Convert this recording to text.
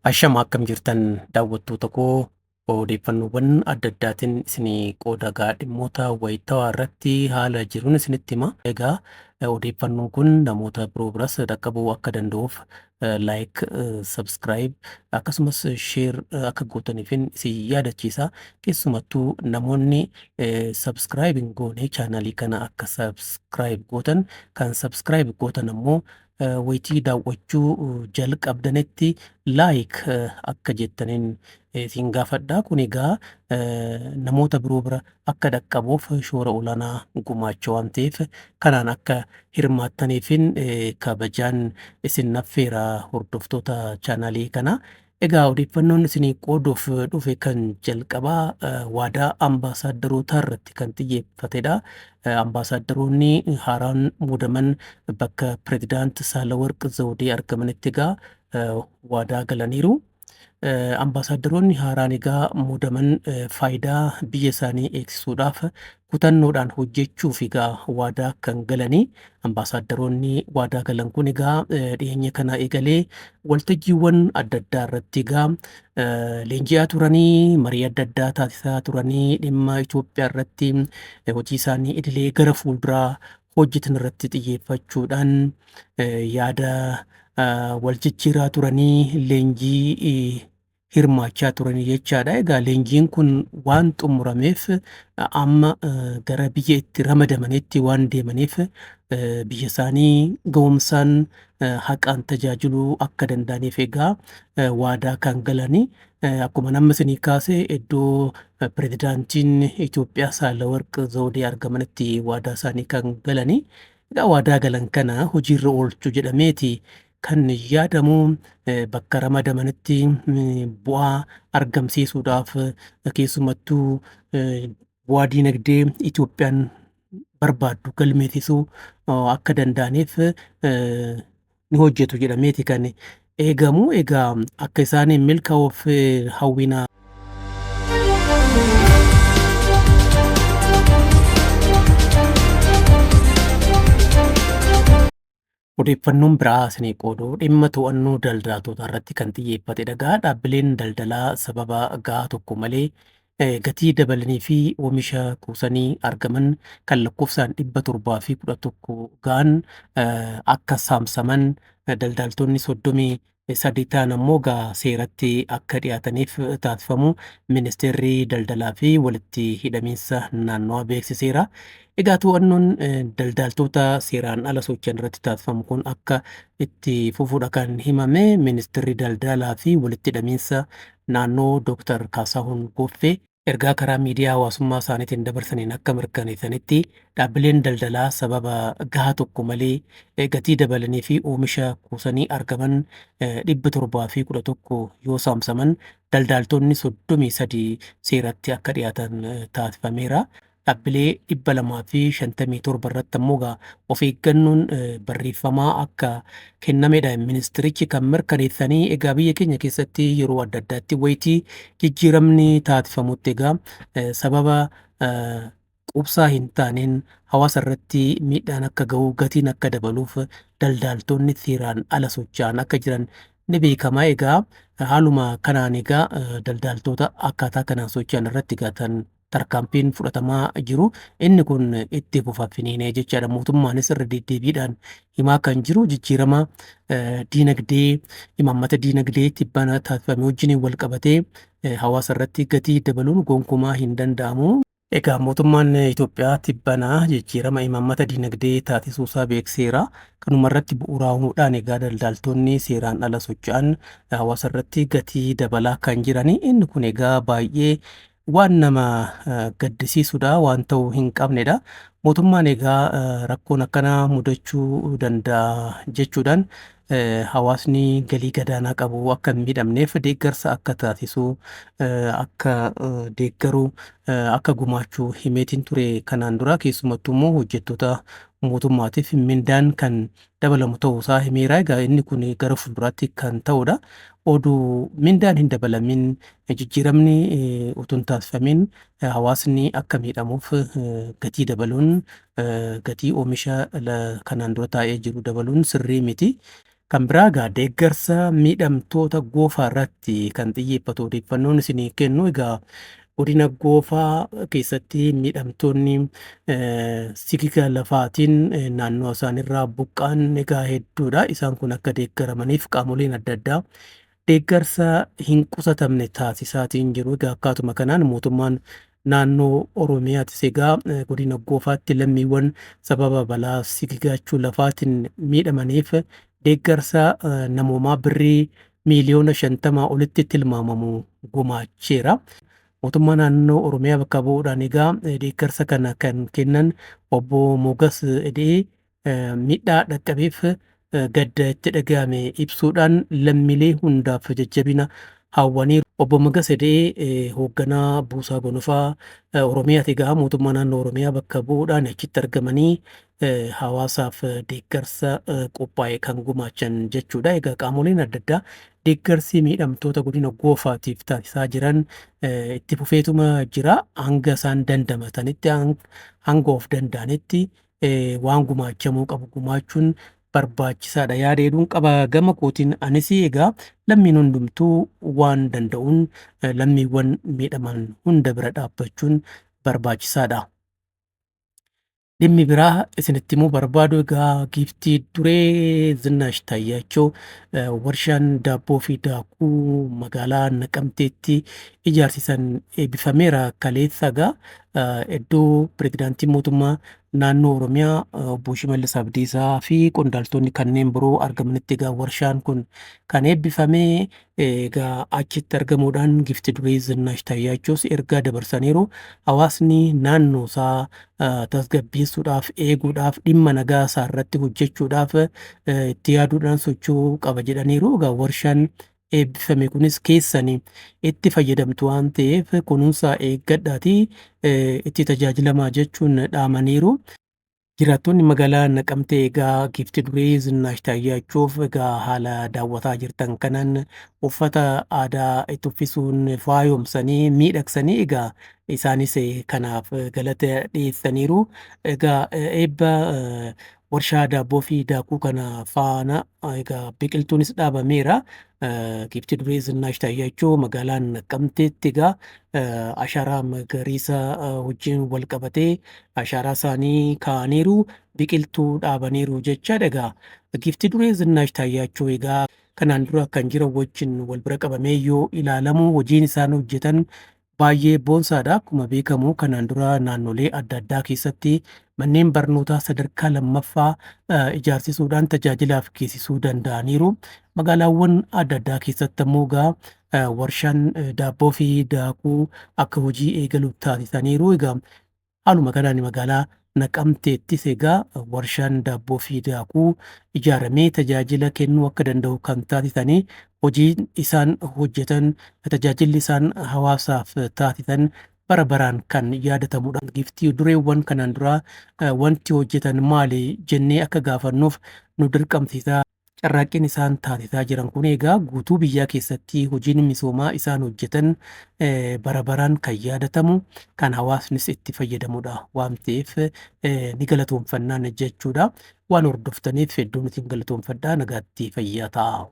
Ashama akkam jirtan daawwattoota koo odeeffannoowwan adda addaatiin isinii qooda egaa dhimmoota wayitawaa irratti haala jiruun isinitti hima. Egaa odeeffannoon kun namoota biroo biras dhaqqabuu akka danda'uuf like, subscribe akkasumas share akka gootaniifin isin yaadachiisa. Keessumattuu namoonni subscribe hin goone chaanalii kana akka subscribe gootan kan subscribe gootan ammoo wayitii daawwachuu jalqabdanitti like akka jettaniin isin gaafadha. Kun egaa namoota biroo bira akka dhaqqabuuf shoora olaanaa gumaacha waan ta'eef kanaan akka hirmaattaniifin kabajaan isin affeera hordoftoota chaanaalii kanaa. Egaa odeeffannoon isinii qooduuf dhufe kan jalqabaa waadaa ambaasaaddarootaa irratti kan xiyyeeffatedha. Ambaasaaddaroonni haaraan muudaman bakka pirezidaant Saahilawarq Zawudee argamanitti egaa waadaa galaniiru. Ambaasaaddaroonni haaraan egaa muudaman faayidaa biyya isaanii eegsisuudhaaf kutannoodhaan hojjechuuf egaa waadaa kan galanii ambaasaaddaroonni waadaa galan kun egaa dhiyeenya kana eegalee waltajjiiwwan adda addaa irratti egaa leenji'aa turanii marii adda addaa taasisaa turanii dhimma Itoophiyaa irratti hojii isaanii idilee gara fuulduraa hojjetan irratti xiyyeeffachuudhaan yaada wal jijjiiraa turanii leenjii hirmaachaa turanii jechaadha. Egaa leenjiin kun waan xumurameef amma gara biyya itti ramadamanitti waan deemaniif biyya isaanii ga'umsaan haqaan tajaajiluu akka danda'aniif egaa waadaa kan galanii akkuma nama isinii kaase iddoo pirezidaantiin Itoophiyaa Saahilawarq Zawudee argamanitti waadaa isaanii kan galanii egaa waadaa galan kana hojiirra oolchuu jedhameeti kan yaadamu bakka ramadamanitti bu'aa argamsiisuudhaaf keessumattuu bu'aa diinagdee Itoophiyaan barbaaddu galmeessisuu akka danda'aniif ni hojjetu jedhameeti kan eegamu. Egaa akka isaaniin milkaa'uuf hawwina. Odeeffannoon biraa isinii qoodu dhimma to'annoo daldaltootaa irratti kan xiyyeeffatedha. Egaa dhaabbileen daldalaa sababa gahaa tokko malee gatii dabalanii fi oomisha kuusanii argaman kan lakkoofsaan 711 ga'an akka saamsaman daldaltoonni 33 ta'an ammoo egaa seeratti akka dhiyaataniif taasifamu ministeerri daldalaa fi walitti hidhamiinsa naannawaa beeksiseera. Egaa to'annoon daldaltoota seeraan ala socho'an irratti taasifamu kun akka itti fufuudha kan himame ministeerri daldalaa fi walitti hidhamiinsa naannoo Dr. Kaasahuun Goffee ergaa karaa miidiyaa hawaasummaa isaaniitiin dabarsaniin akka mirkaneessanitti dhaabbileen daldalaa sababa gahaa tokko malee gatii dabalanii fi oomisha kuusanii argaman 711 yoo saamsaman daldaltoonni 33 seeratti akka dhiyaatan taasifameera. Dhaabbilee 257 irratti ammoo egaa of eeggannoon barreeffamaa akka kennamedha ministirichi kan mirkaneessanii. Egaa biyya keenya keessatti yeroo adda addaatti wayitii jijjiiramni taasifamutti egaa sababa quubsaa hin taaneen hawaasa irratti miidhaan akka ga'u gatiin akka dabaluuf daldaltoonni seeraan ala socho'an akka jiran ni beekama. Egaa haaluma kanaan egaa daldaltoota akkaataa kanaan socho'an irratti egaa kan tarkaanfiin fudhatamaa jiru inni kun itti fufa finiinee jechaadha. Mootummaanis irra deddeebiidhaan himaa kan jiru jijjiirama diinagdee imaammata diinagdee tibbana taasifame wajjiniin wal qabatee hawaasa irratti gatii dabaluun gonkumaa hin danda'amu. Egaa mootummaan Itoophiyaa tibbana jijjiirama imaammata diinagdee taasisuusaa beekseera. Kanuma irratti bu'uuraa'uudhaan egaa daldaltoonni seeraan ala socho'an hawaasa irratti gatii dabalaa kan jirani. Inni kun egaa baay'ee waan nama gaddisiisudha, waan ta'uu hin qabnedha. Mootummaan egaa rakkoon akkanaa mudachuu danda'a jechuudhaan hawaasni galii gadaanaa qabu akka hin miidhamneef deeggarsa akka taasisu, akka deeggaru, akka gumaachuu himeetiin ture kanaan dura keessumattuu immoo hojjettoota mootummaatiif mindaan kan dabalamu ta'uusaa himeera. Egaa inni kun gara fuulduraatti kan ta'udha. Oduu mindaan hin dabalamin jijjiiramni utuu hin taasifamin hawaasni akka miidhamuuf gatii dabaluun gatii oomisha kanaan dura taa'ee jiru dabaluun sirrii miti. Kan biraa egaa deeggarsa miidhamtoota Goofaa irratti kan xiyyeeffatu odeeffannoon isinii kennu egaa godina Goofaa keessatti miidhamtoonni sigiga lafaatiin naannoo isaanirraa buqqa'an egaa hedduudha. Isaan kun akka deeggaramaniif qaamoleen adda addaa deeggarsa hin qusatamne taasisaatiin jiru. Egaa akkaatuma kanaan mootummaan naannoo Oromiyaatis egaa godina Goofaatti lammiiwwan sababa balaa sigigachuu lafaatiin miidhamaniif deeggarsa namoomaa birrii miiliyoona 50 olitti tilmaamamu gumaacheera. Mootummaa naannoo Oromiyaa bakka bu'uudhaan egaa deeggarsa kana kan kennan obbo Mogas Edee miidhaa dhaqqabeef gadda itti dhaga'ame ibsuudhaan lammiilee hundaaf jajjabina hawwaniiru. Obbo Mogas Edee hoogganaa Buusaa Gonofaa Oromiyaati egaa mootummaa naannoo Oromiyaa bakka bu'uudhaan achitti argamanii hawaasaaf deeggarsa qophaa'e kan gumaachan jechuudha. Egaa qaamoleen adda addaa deeggarsi miidhamtoota godina Goofaatiif taasisaa jiran itti fufeetuma jira. Hanga isaan dandamatanitti, hanga of danda'anitti waan gumaachamuu qabu gumaachuun barbaachisaadha. Yaada hedduun qaba gama kootiin anis egaa lammiin hundumtuu waan danda'uun lammiiwwan miidhaman hunda bira dhaabbachuun barbaachisaadha. Dhimmi biraa isinitti himuu barbaadu egaa giiftii duree Zinnaash Taayyaachoo warshaan daabboo fi daakuu magaalaa Naqamteetti ijaarsisan eebbifameera. Kaleessa egaa iddoo pirezidaantiin mootummaa naannoo Oromiyaa obbo Shimallis Abdiisaa fi qondaaltonni kanneen biroo argamanitti egaa warshaan kun kan eebbifame egaa achitti argamuudhaan giiftii duree Zinnaash Taayyaachoos ergaa dabarsaniiru. Hawaasni naannoo isaa tasgabbeessuudhaaf, eeguudhaaf, dhimma nagaa isaa irratti hojjechuudhaaf itti yaaduudhaan socho'uu qaba jedhaniiru. Egaa warshaan eebbifame kunis keessanii itti fayyadamtu waan ta'eef kunuunsa eeggadhaatii itti tajaajilamaa jechuun dhaamaniiru. Jiraattonni magaalaa Naqamtee egaa giiftii duree Zinnaash Taayyaachuuf egaa haala daawwataa jirtan kanaan uffata aadaa itti uffisuun faayomsanii miidhagsanii egaa isaanis kanaaf galata dhiyeessaniiru. Egaa eebba warshaa daabboo fi daakuu kana faana egaa biqiltuunis dhaabameera. Giiftii duree Zinnaash Taayyaachoo magaalaa Naqamteetti egaa ashaaraa magariisa wajjin wal qabatee ashaaraa isaanii kaa'aniiru, biqiltuu dhaabaniiru jechaadha. Egaa giiftii duree Zinnaash Taayyaachoo egaa kanaan dura kan jiran wajjin wal bira qabamee yoo ilaalamu hojiin isaan hojjetan baay'ee boonsaadha. Akkuma beekamu kanaan dura naannolee adda addaa keessatti manneen barnootaa sadarkaa lammaffaa ijaarsisuudhaan tajaajilaaf geessisuu danda'aniiru. Magaalaawwan adda addaa keessatti ammoo egaa warshaan daabboo fi daakuu akka hojii eegalu taasisaniiru. Egaa haaluma kanaan magaalaa Naqamteettis egaa warshaan daabboo fi daakuu ijaaramee tajaajila kennuu akka danda'u kan taasisanii hojiin isaan hojjetan tajaajilli isaan hawaasaaf taasisan bara baraan kan yaadatamudha. Giiftii dureewwan kanaan dura wanti hojjetan maali jennee akka gaafannuuf nu dirqamsiisa. Carraaqqiin isaan taasisaa jiran kun egaa guutuu biyyaa keessatti hojiin misoomaa isaan hojjetan bara baraan kan yaadatamu kan hawaasnis itti fayyadamudha waan ta'eef ni galatoomfannaan jechuudha. Waan hordoftaniif hedduun isin galatoomfadha. Nagaatti fayyaa ta'a.